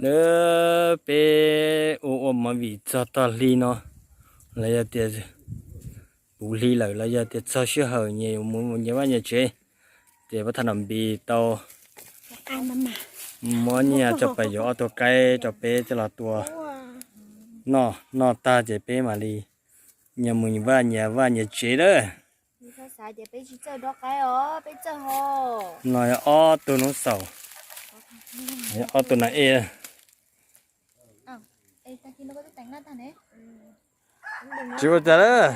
Lawv peb ua ua movie txog tog hli no, los yog tias puv hli lawm los yog tias txog sij hawm nyias yuav mus nyias vaj nyias tsev, ces pab thab nom npis tau muab nyias cov pais yuav ob tug qaib rau peb coj los tua noj, noj tag ces peb mam li nyias mus vaj nyias vaj nyias tsev lawm. No yog ob tug noob xaus, ob tug nas ej. Tsis ua cas lawm.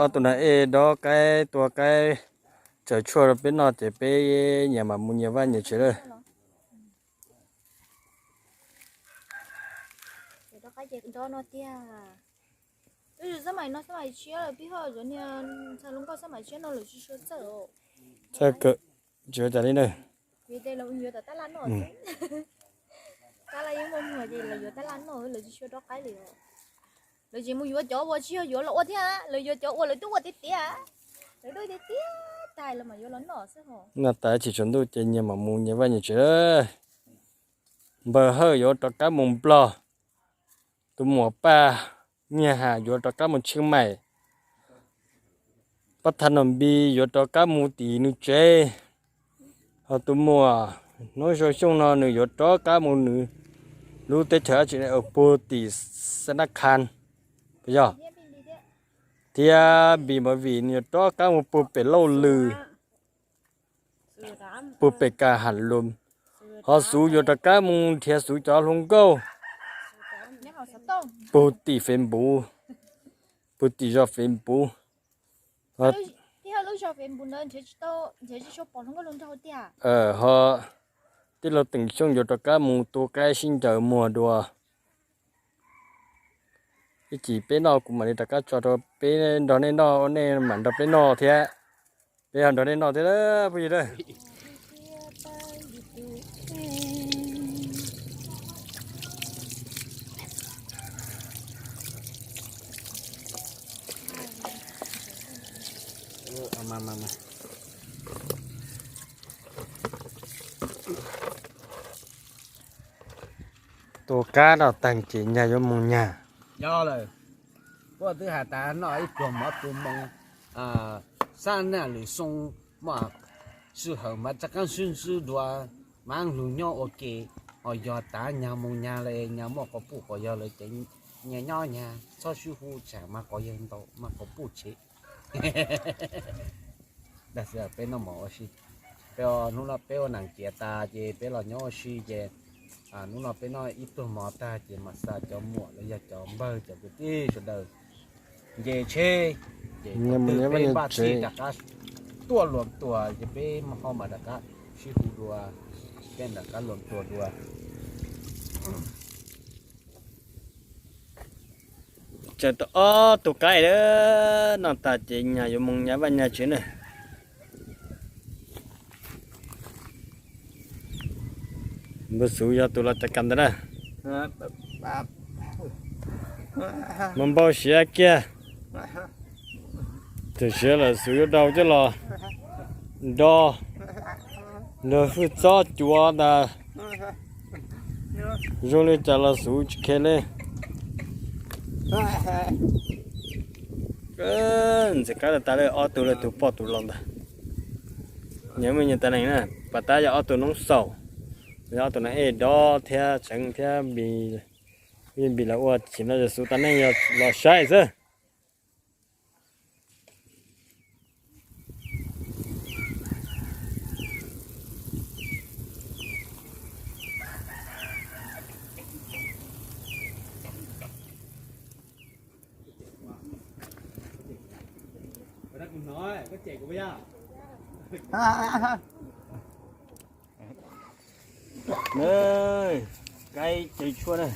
Ob tug nas ej dob qaib tua qaib tsaws tshuaj rau peb noj ces peb nyias mam mus nyias vaj nyias tsev lawm. Tsis ua cas li na. Lawv tsis mus yuav cov uas tsis yog yuav los ua thiab, lawv yuav cov uas lawv twb ua tiav tiav, lawv twb tiav tiav tas los mas yuav los noj xwb. Noj tas tsis tsaus ntuj ces nyias mam mus nyias vaj nyias tsev. Npawg Hawj yuav rov qab mus Nplog, tus muam Paj Nyiag Ham yuav rov qab mus Tsheej Maim, pab thab nom npis yuav rov qab mus tim nws tsev, ho tus muam Hnub Zoo Xyooj no nws yuav rov qab mus nws lub teb chaws dab tsi ne, puag tim Xab Nab Khas, puas yog? Thiab Npis Movie nws yuav rov qab mus puag pem Lauj Lwm, puag pem Kas Ham Lus, ho Xuv yuav rov qab mus nrhiav Xuv cov hluas nkauj puag tim Fem Npuv, puag tim zos Fem Npuv. Ho tij laug Teem Xyooj yuav rov qab mus tua qaib sib ncaws muag dua. Ib chim peb noj kuv mam li rov qab tso rau peb nrog nej noj, nej mam nrog peb noj thiab. Peb ho nrog nej noj thiab phooj ywg. Tua kab no tag ces nyag yuav mus nyag. Yog lawm, puab twb has tas noj ib pluag mov tus moo, sab naj lwm xoo, muaj sij hawm mas rov qab sib ntsib dua, mas lug nyob ua ke, ho yog tas nyag mus nyag le nyag muaj quas puj quas yawg lawm ces nyag nyob nyag txhob sib hu tsam mas quas yawg ntau mas quas puj tshev. Tab sis peb noj mov ua si, peb hnub no peb ua neej ciav tas ces peb los nyob ua si ces hnub no peb noj ib tug mov tag ces mam xa cov muam los yog cov npawg cov kwv tij sawv daws nce tsheb, ces peb npaj tsheb rov qab tuaj luam tuas ces peb ho mam rov qab sib hu dua, peb rov qab luam tuas dua. Tsaws tau ob tug qaib lawm, noj tas ces nyag yuav mus nyab vaj nyab tsev na. Npawg Xuv yog tus los cov kam ntawd na. Mas npau siav kiag, txawm siav lawm Xuv yuav rau coj los do nrog hwj txob cuav ntag. Zoo li cas los Xuv tsis khe li. Ntxim qab tas tas lawm, ob tug lawm tus poj tus los ntag. Nyias muaj nyias tas neej na, pas tab yog ob tug noob xaus, yog ob tug nas ej Dob thiab Tseev thiab Npis, Npis los ua, tam sim no yog Xuv tas neej yog los saib xwb. Qaib tsaws tshuaj na.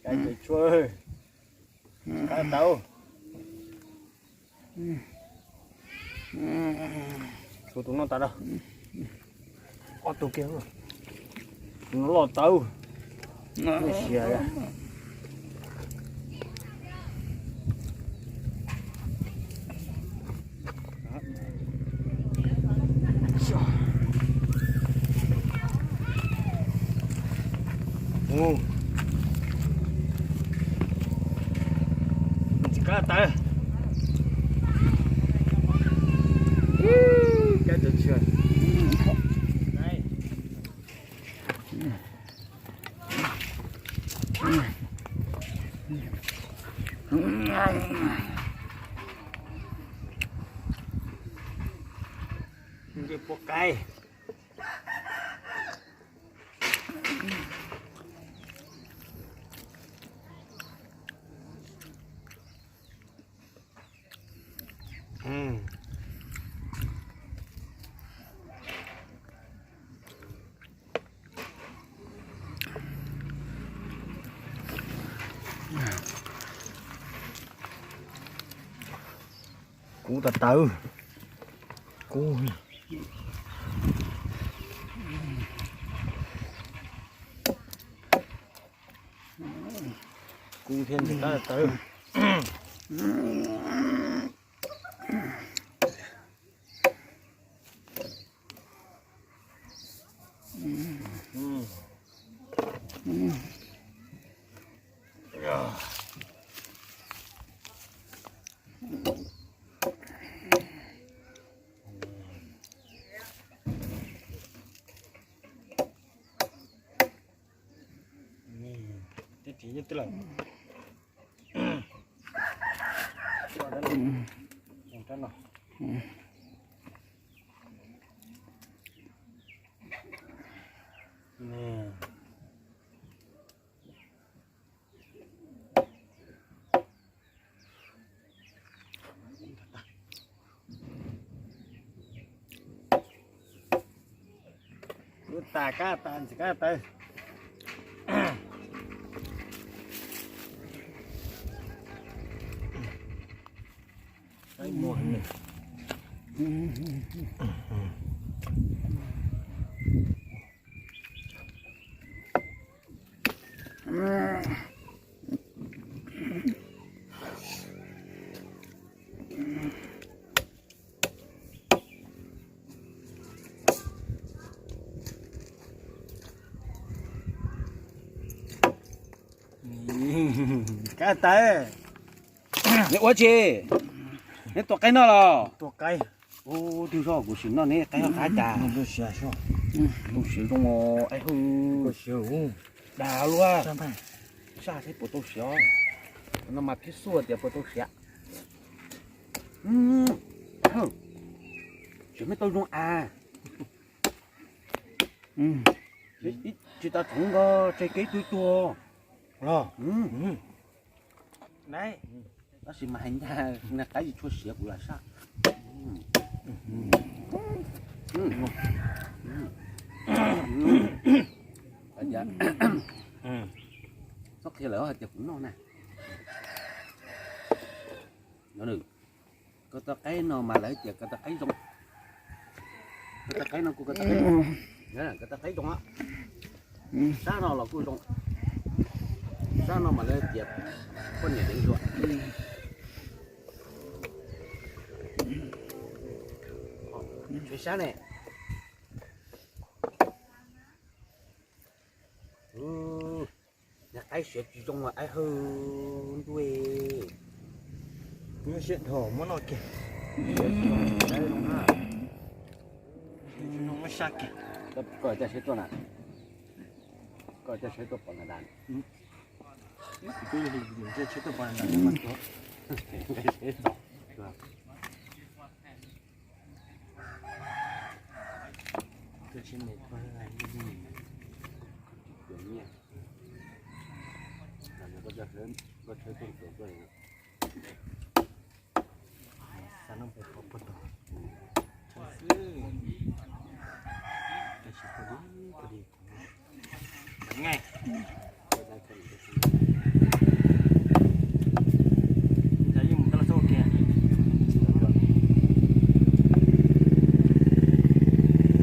Qaib tsaws tshuaj, qaib tau. Tshuav tus no tas lawm. Ob tug kiag. Loj tawv. Siav. Kab tawv. Kab tawv tshiab. Nce puab qaib. Kub tas tawv. Kub. Kub thiab ntxim qab tawv. Tib ris nyob twg lawm? Kub tas kab tas ntxim qab tawv. Kab tawv. Neb ua tsi? Neb tua qaib noj los? Ua twg zog kuv sim noj neb qaib noj qab cas. Noj siav zoo, ai hwj. Dag luaj. Saj thiab puas tau siav. No mas thiab xyuas tias puas tau siav. Siav me tau zoo as. Tsis tas tsoov nkaus tseg kev tuag tuag los. Tab sis mas hais ncaj nag qaib tsis tshua siav kuv lam saj. Txhob qhia lawv hais tias kuv noj na. Koj tau qaib no mas lawv tias koj tau qaib zoo. Koj tau qaib no kuj koj tau qaib, koj tau qaib zoo. Sab no los kuj zoo. Sab no mas lawv tias poj niam deev zuag. Tshuav sab ne. Nag qaib siav tsis zoo as, ai hwj ntuj. Siab dhau, muab noj kiag. Muab saj kiag. Koj coj seb tuaj na. Koj coj seb tuaj pom na. Seb tuaj pom na.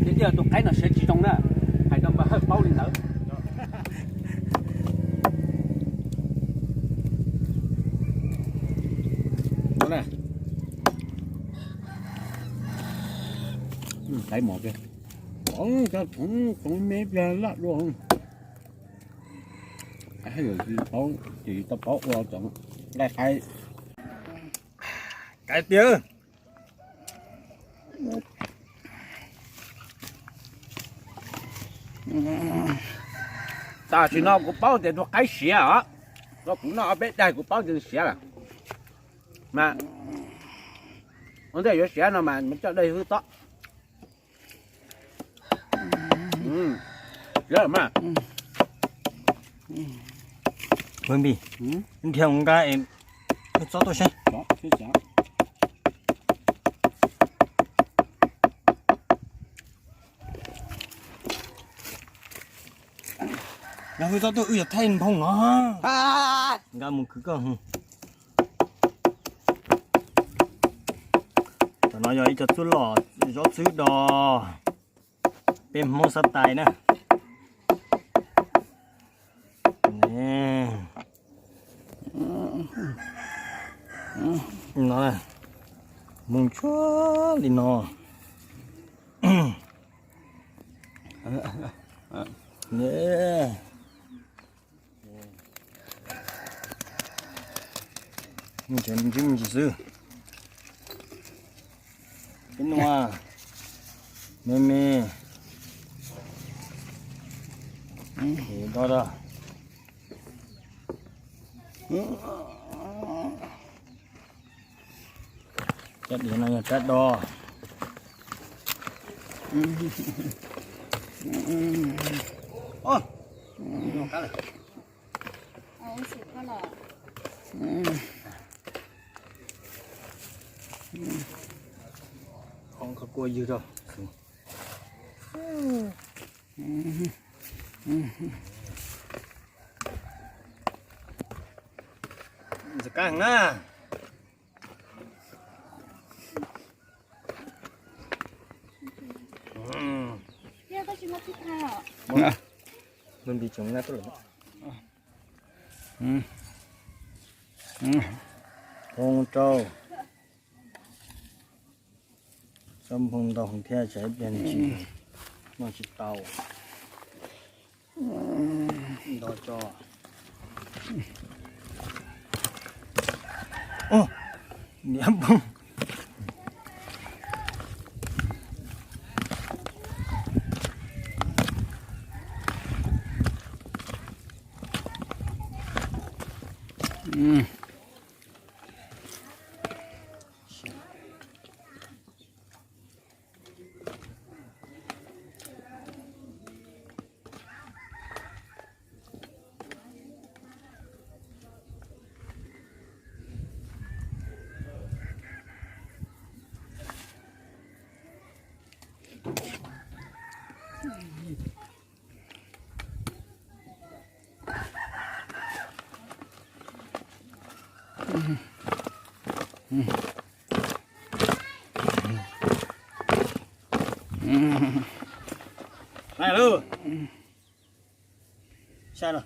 Tiag tiag tus qaib no siav tsis zoo na, hais rau npawg Hawj paub li ntawd. Qaib mov kiag, cov tsoom me pliag laj dua. Qaib haj yam tsis paub, ces tsis tau paub ua tsoom nqaij qaib. Kais tiag. Tam sim no kuv paub tias tus qaib siav os, kuv noj ob peb daig kuv paub tias siav lawm. Mas ua ntej yuav siav no mas coj dej hwj tob. Npis, nrhiav nqa es txob tuaj saib. Yog hwj txob tuaj wb yuav thaij nphoo no. Nqa mus khwv koj. Tam no yog ib co txuj lom zaub txwb do peb Hmoob xab tais na. No, mus tsuag li no. Ntsib me ntsis xwb. Peb nua me me. Do do. Cov diav no yog rab do. Qhov kua ywg rau. Ntxim qab heev na. Ntoo rau. Txhob nphoo ntau heev thiab tsam ib pliag noj tsis tau. Nto tso. Niam pog. Sai lawm.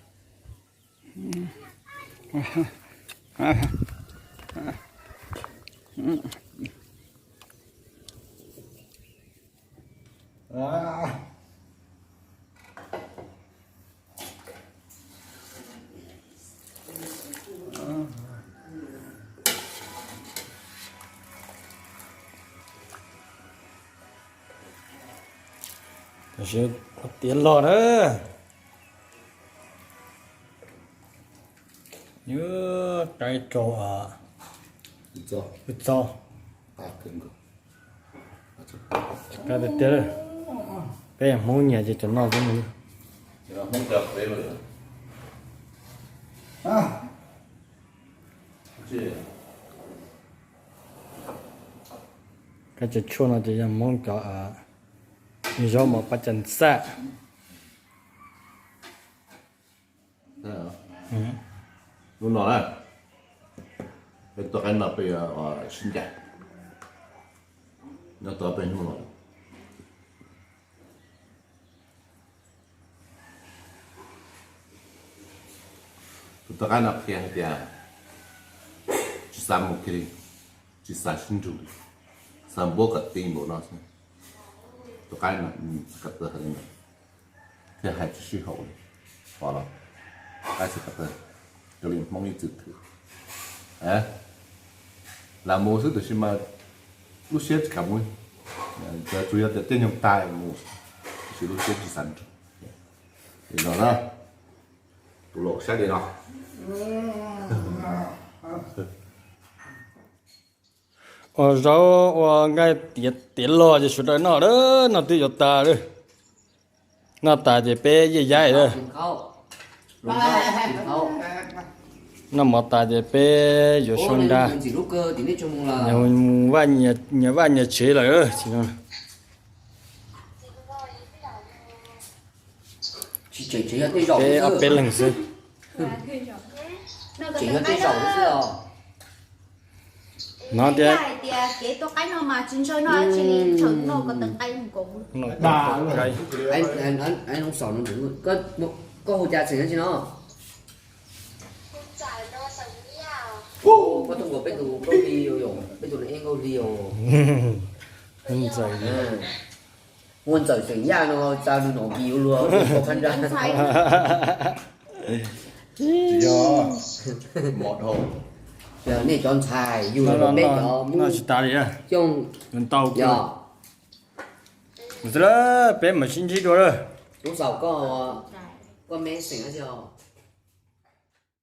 Tam sim tiav log na. Nyob qaib rau wb txob. Qab tiag tiag, peb Hmoob nyiam ces cov no xwb. Kab cov tshuaj no ces yog Hmoob cov zaub mov pab cov ntxaj. Hnub no na, peb tuaj qaib no peb yuav sib ncaim nyob tau peb hnub no. Tus tuaj qaib no qhia hais tias tsis xav mus kiag li, tsis xav sib nrug li, xav npuab kom ti npaum no xwb. Tus qaib no, ka taw heev, thiaj hais tsis sib haum li. Pom los, qaib xwb ka taw, cov li Hmoob ib txwm thwm. Lam mus xwb tiam sis mas lub siab tsis kam mus. Tsuas yog tias tej nyuag tais mus, tiam sis lub siab tsis xav. Li no na, tus laus saib li no. Ua zaub ua nqaij tiav tiav log ces sawv daws noj lawm, noj twb yuav tas lawm. Noj tas ces peb yeej yaim lawm. Noj mov tas ces peb yuav sau nra, nyias vaj nyias tsev lawm. Peb ob peb leeg xwb. Hnov tias Koj hu cas xeem tsi no? Koj tuaj nkaus peb tus nkauj hli, peb tus no ib nkauj hli os. Hu Ntxawm xeem Yaj no, tsa nws nom npis ua luag pab nra. Nej cov ntxhais yug los peb cov noj tsis tas li, ntau. Mus xwb lawm, peb mam sib ntsib dua lawm. Tub Xaus, koj, koj me xeem dab tsi?